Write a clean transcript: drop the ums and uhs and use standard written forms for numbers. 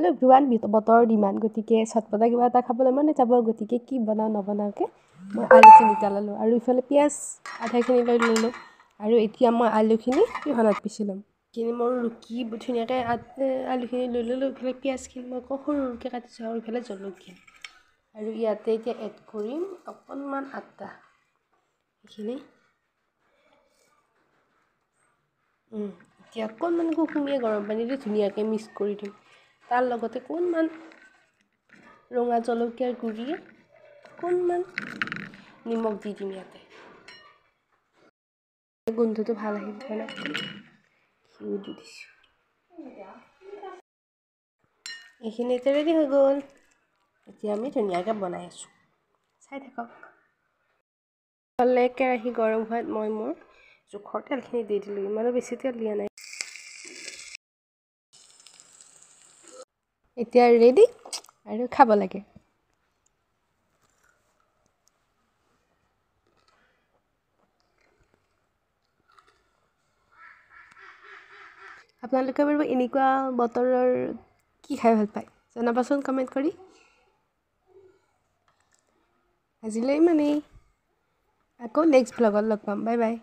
Hello' everyone, বতৰৰ demand, গতিকে চটপটা কিবা এটা খাবলৈ মন যাব। গতিকে কি বনাওঁ নবনাওকৈ মই আলু 3টা ল'লোঁ আৰু ইফালে পিঁয়াজ আধাখিনি লৈ ল'লোঁ। আৰু এতিয়া মই আলুখিনি পিহনাত পিচি ল'ম। এইখিনি মই ৰুকি ধুনীয়াকৈ আলুখিনি লৈ ল'লোঁ। ইফালে পিঁয়াজখিনি মই আকৌ সৰু সৰুকৈ কাটিছোঁ আৰু ইফালে জলকীয়া। আৰু ইয়াতে এতিয়া এড কৰিম অকণমান আটা এইখিনি। এতিয়া অকণমান কুহুমীয়া গৰম পানী দি ধুনীয়াকৈ মিক্স কৰি দিম। তাৰ লগতে অকণমান ৰঙা জলকীয়াৰ গুড়ি, অকণমান নিমখ দি দিম ইয়াতে। গোন্ধটো ভাল আহিব কাৰণে ঘিউ দি দিছোঁ। এইখিনি এতিয়া ৰেডি হৈ গ'ল। এতিয়া আমি ধুনীয়াকৈ বনাই আছোঁ, চাই থাকক। ইফালে কেৰাহী গৰম হোৱাত মই মোৰ জোখৰ তেলখিনি দি দিলোঁ, ইমানো বেছি তেল দিয়া নাই। এতিয়া ৰেডি আৰু খাব লাগে। আপোনালোকে বাৰু এনেকুৱা বতৰৰ কি খাই ভাল পায় জনাবচোন কমেণ্ট কৰি। আজিলৈ ইমানেই, আকৌ নেক্সট ভ্লগত লগ পাম। Bye bye.